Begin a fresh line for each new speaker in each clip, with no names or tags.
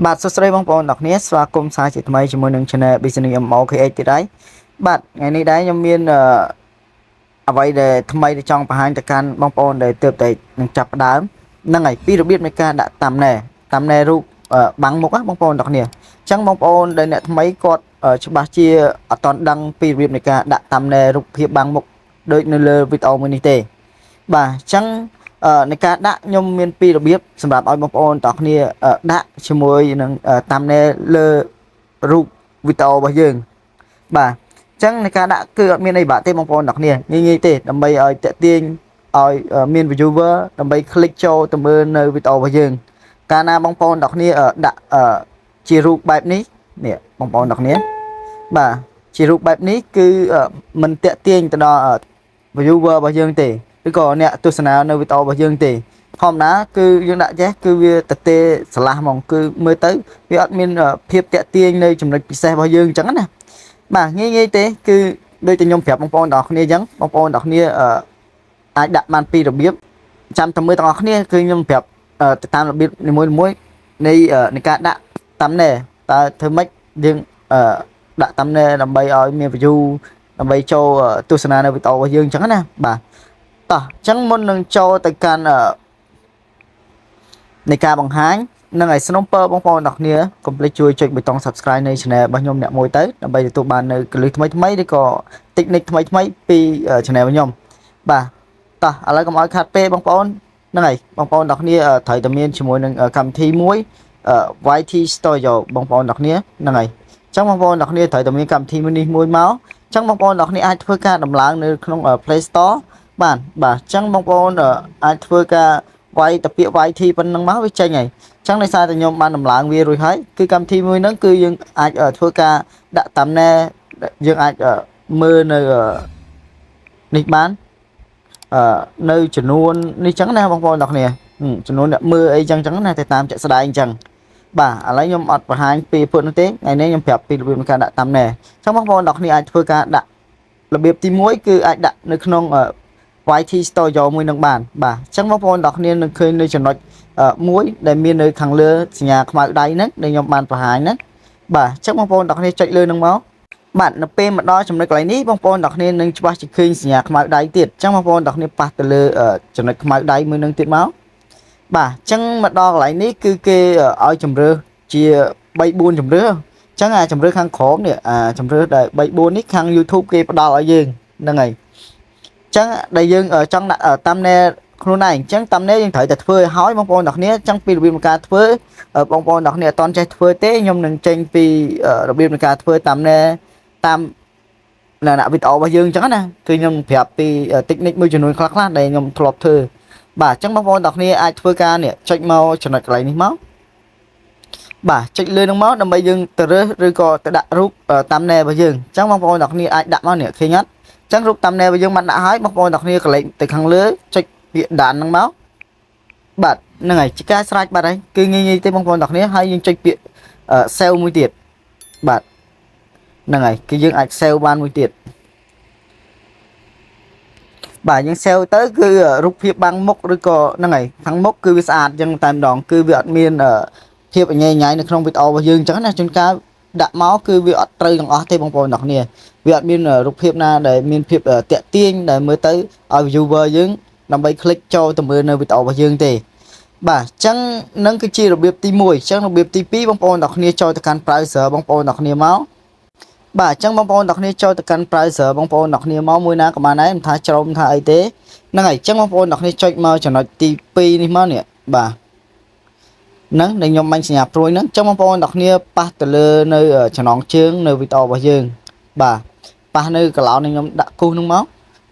បាទសួស្តីបងប្អូនទាំងគ្នាស្វាគមន៍សាជាថ្មីជាមួយនឹង Channel Business MOKH ទៀតហើយបាទថ្ងៃនេះដែរខ្ញុំមានអឺអ្វីដែលថ្មីដែលចង់បង្ហាញទៅកាន់បងប្អូនដែលទើបតែនឹងចាប់ផ្ដើមហ្នឹងហើយពីរបៀបនៃការដាក់ thumbnail thumbnail រូបអឺបាំងមុខណាបងប្អូនទាំងគ្នាអញ្ចឹងបងប្អូនដែលអ្នកថ្មីគាត់អឺច្បាស់ជាអត់ទាន់ដឹងពីរបៀបនៃការដាក់ thumbnail រូបភាពបាំងមុខដូចនៅលើវីដេអូមួយនេះទេបាទអញ្ចឹងអឺនៃការដាក់ខ្ញុំមានពីររបៀបសម្រាប់ឲ្យបងប្អូនទាំងគ្នាអឺដាក់ជាមួយនឹង thumbnail លើរូបវីដេអូរបស់យើងបាទអញ្ចឹងនៃការដាក់គឺអត់មានអីបាក់ទេបងប្អូនទាំងគ្នាងាយៗទេដើម្បីឲ្យតាក់ទាញឲ្យមាន viewer ដើម្បី click ចូលទៅមើលនៅវីដេអូរបស់យើងកាលណាបងប្អូនទាំងគ្នាដាក់ជារូបបែបនេះនេះបងប្អូនទាំងគ្នាបាទជារូបបែបនេះគឺមិនតាក់ទាញទៅដល់ viewer របស់យើងទេឬក៏អ្នកទស្សនានៅវីដេអូរបស់យើងទេធម្មតាគឺយើងដាក់ចេះគឺវាតទេស្រឡះហ្មងគឺមើលទៅវាអត់មានភាពតាក់ទាញនៅចំណុចពិសេសរបស់យើងអញ្ចឹងណាបាទងាយងាយទេគឺដូចតែខ្ញុំប្រាប់បងប្អូនទាំងអស់គ្នាអញ្ចឹងបងប្អូនទាំងអស់គ្នាអាចដាក់បានពីររបៀបចាំតែមើលទាំងអស់គ្នាគឺខ្ញុំប្រាប់ទៅតាមរបៀបនីមួយៗនៃនៃការដាក់ thumbnail តើធ្វើម៉េចយើងដាក់ thumbnail ដើម្បីឲ្យមាន view ដើម្បីចូលទស្សនានៅវីដេអូរបស់យើងអញ្ចឹងណាបាទតោះអញ្ចឹងមុននឹងចូលទៅកាន់នៃការបង្ហាញនឹងឲ្យ សំណូមពរបងប្អូនទាំងគ្នាកុំភ្លេចជួយចុចប៊ូតុង Subscribe នៃ Channel របស់ខ្ញុំអ្នកមួយទៅដើម្បីទទួលបាននៅគន្លឹះថ្មីថ្មីឬក៏ technique ថ្មីថ្មីពី Channel របស់ខ្ញុំបាទតោះឥឡូវកុំឲ្យខាត់ពេលបងប្អូនហ្នឹងហើយបងប្អូនទាំងគ្នាត្រូវតែមានជាមួយនឹងកម្មវិធីមួយ YT Studio បងប្អូនទាំងគ្នាហ្នឹងហើយអញ្ចឹងបងប្អូនទាំងគ្នាត្រូវតែមានកម្មវិធីមួយនេះមួយមកអញ្ចឹងបងប្អូនទាំងគ្នាអាចធ្វើការដំឡើងនៅក្នុង Play Store បានបាទអញ្ចឹងបងប្អូនអាចធ្វើការវាយទៅពាក្យ YT ប៉ុណ្្នឹងមកវាចេញហើយអញ្ចឹងដោយសារតែខ្ញុំបានដំឡើងវារួចហើយគឺកម្មវិធីមួយហ្នឹងគឺយើងអាចធ្វើការដាក់ thumbnail យើងអាចមើលនៅនេះបានអឺនៅចំនួននេះចឹងណាបងប្អូនទាំងគ្នាចំនួនអ្នកមើលអីចឹងចឹងណាទៅតាមជាក់ស្ដែងចឹងបាទឥឡូវខ្ញុំអត់បង្ហាញពីពួកនោះទេថ្ងៃនេះខ្ញុំប្រាប់ពីរបៀបនៃការដាក់ thumbnail ចឹងបងប្អូនទាំងគ្នាអាចធ្វើការដាក់របៀបទី1គឺអាចដាក់នៅក្នុង YT Studio មួយនឹងបានបាទអញ្ចឹងបងប្អូនទាំងគ្នានឹងឃើញនៅចំណុចមួយដែលមាននៅខាងលើសញ្ញាខ្មៅដៃហ្នឹងដែលខ្ញុំបានបង្ហាញហ្នឹងបាទអញ្ចឹងបងប្អូនទាំងគ្នាចុចលើនឹងមកបាទនៅពេលមកដល់ចំណុចកន្លែងនេះបងប្អូនទាំងគ្នានឹងច្បាស់ជាឃើញសញ្ញាខ្មៅដៃទៀតអញ្ចឹងបងប្អូនទាំងគ្នាប៉ះទៅលើចំណុចខ្មៅដៃមួយនឹងទៀតមកបាទអញ្ចឹងមកដល់កន្លែងនេះគឺគេឲ្យជំរើសជា3 4ជំរើសអញ្ចឹងអាជំរើសខាងក្រោមនេះអាជំរើសដែល3 4នេះខាង YouTube គេផ្ដល់ឲ្យយើងហ្នឹងហើយចឹងដែលយើងចង់ដាក់ thumbnail ខ្លួនឯងអញ្ចឹង thumbnail យើងត្រូវតែធ្វើឲ្យហើយបងប្អូនទាំងគ្នាអញ្ចឹងពីរបៀបនៃការធ្វើបងប្អូនទាំងគ្នាអត់ទាន់ចេះធ្វើទេខ្ញុំនឹងចេញពីរបៀបនៃការធ្វើ thumbnail តាមលក្ខណៈវីដេអូរបស់យើងអញ្ចឹងណាគឺខ្ញុំប្រាប់ពី technique មួយចំនួនខ្លះៗដែលខ្ញុំធ្លាប់ធ្វើបាទអញ្ចឹងបងប្អូនទាំងគ្នាអាចធ្វើការនេះចុចមកចំណុចកន្លែងនេះមកបាទចុចលើនឹងមកដើម្បីយើងទៅរើសឬក៏ទៅដាក់រូប thumbnail របស់យើងអញ្ចឹងបងប្អូនទាំងគ្នាអាចដាក់មកនេះឃើញអត់ចឹងរូប thumbnail របស់យើងបានដាក់ហើយបងប្អូនទាំងគ្នាកលេចទៅខាងលើចុចពាក្យ done ហ្នឹងមកបាទហ្នឹងហើយជាការស្រេចបាត់ហើយគឺងាយងាយទេបងប្អូនទាំងគ្នាហើយយើងចុចពាក្យ save មួយទៀតបាទហ្នឹងហើយគឺយើងអាច save បានមួយទៀតបាទយើង save ទៅគឺរូបភាពបាំងមុខឬក៏ហ្នឹងហើយខាងមុខគឺវាស្អាតចឹងតែម្ដងគឺវាអត់មានភាពញ៉ៃញ៉ៃនៅក្នុងវីដេអូរបស់យើងចឹងណាជួនកាលដាក់មកគឺវាអត់ត្រូវទាំងអស់ទេបងប្អូនទាំងគ្នាវាអត់មានរូបភាពណាដែលមានភាពតាក់ទាញដែលមើលទៅឲ្យ viewer យើងដើម្បី click ចូលទៅមើលនៅវីដេអូរបស់យើងទេបាទអញ្ចឹងនឹងគឺជារបៀបទី1អញ្ចឹងរបៀបទី2បងប្អូនទាំងគ្នាចូលទៅកាន់ browser បងប្អូនទាំងគ្នាមកបាទអញ្ចឹងបងប្អូនទាំងគ្នាចូលទៅកាន់ browser បងប្អូនទាំងគ្នាមកមួយណាក៏បានដែរមិនថា Chrome ថាអីទេហ្នឹងហើយអញ្ចឹងបងប្អូនទាំងគ្នាចុចមកចំណុចទី2នេះមកនេះបាទហ្នឹងដែលខ្ញុំបាញ់សញ្ញាព្រួយហ្នឹងអញ្ចឹងបងប្អូនទាំងគ្នាប៉ះទៅលើនៅចំណងជើងនៅវីដេអូរបស់យើងបាទប៉ះនៅកន្លោននេះខ្ញុំដាក់គូសហ្នឹងមក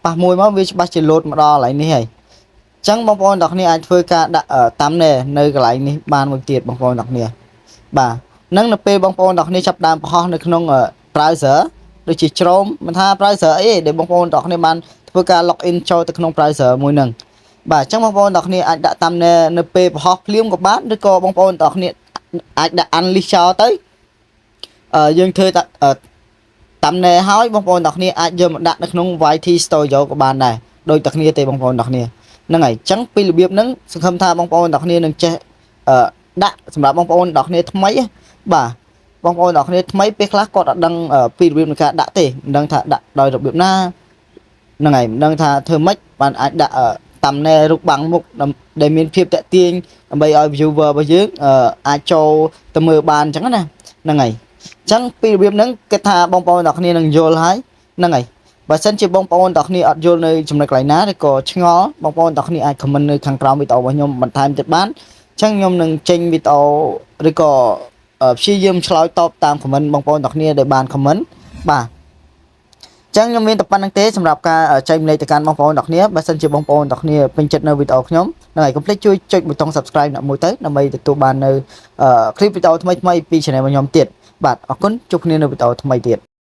ប៉ះមួយមកវាច្បាស់ជាលោតមកដល់កន្លែងនេះហើយអញ្ចឹងបងប្អូនទាំងគ្នាអាចធ្វើការដាក់ thumbnail នៅកន្លែងនេះបានមួយទៀតបងប្អូនទាំងគ្នាបាទនឹងនៅពេលបងប្អូនទាំងគ្នាចាប់ដើមបង្ហោះនៅក្នុង browser ដូចជា Chrome មិនថា browser អីដែលបងប្អូនទាំងគ្នាបានធ្វើការ log in ចូលទៅក្នុង browser មួយហ្នឹងបាទអញ្ចឹងបងប្អូនទាំងគ្នាអាចដាក់ thumbnail នៅពេលបង្ហោះភ្លាមក៏បានឬក៏បងប្អូនទាំងគ្នាអាចដាក់ unlist ចោលទៅអឺយើងធ្វើ thumbnail ហើយបងប្អូនទាំងគ្នាអាចយកមកដាក់នៅក្នុង YT Studio ក៏បានដែរដូចតែគ្នាទេបងប្អូនទាំងគ្នាហ្នឹងហើយអញ្ចឹងពីរបៀបហ្នឹងសង្ឃឹមថាបងប្អូនទាំងគ្នានឹងចេះអឺ ដាក់សម្រាប់បងប្អូនទាំងគ្នាថ្មីបាទបងប្អូនទាំងគ្នាថ្មីពេលខ្លះគាត់អត់ដឹងពីរបៀបនៃការដាក់ទេមិនដឹងថាដាក់ដោយរបៀបណាហ្នឹងហើយមិនដឹងថាធ្វើម៉េចបានអាចដាក់ thumbnail រូបបាំងមុខដែលមានភាពតាក់ទាញដើម្បីឲ្យ viewer របស់យើងអាចចូលទៅមើលបានអញ្ចឹងណាហ្នឹងហើយអញ្ចឹងពីរបៀបហ្នឹងគេថាបងប្អូនទាំងគ្នានឹងយល់ហើយហ្នឹងហើយបើសិនជាបងប្អូនទាំងគ្នាអត់យល់នៅចំណុចកន្លែងណាឬក៏ឆ្ងល់បងប្អូនទាំងគ្នាអាច comment នៅខាងក្រោមវីដេអូរបស់ខ្ញុំបន្ថែមទៀតបានអញ្ចឹងខ្ញុំនឹងចេញវីដេអូឬក៏ព្យាយាមឆ្លើយតបតាម comment បងប្អូនទាំងគ្នាដែលបាន comment បាទចឹងខ្ញុំមានតែប៉ុណ្្នឹងទេសម្រាប់ការចែករំលែកទៅកាន់បងប្អូនទាំងគ្នាបើសិនជាបងប្អូនទាំងគ្នាពេញចិត្តនៅវីដេអូខ្ញុំហ្នឹងហើយកុំភ្លេចជួយចុចប៊ូតុង Subscribe អ្នកមួយទៅដើម្បីទទួលបាននៅคลิปវីដេអូថ្មីៗពី Channel របស់ខ្ញុំទៀតបាទអរគុណជួបគ្នានៅវីដេអូថ្មីទៀត។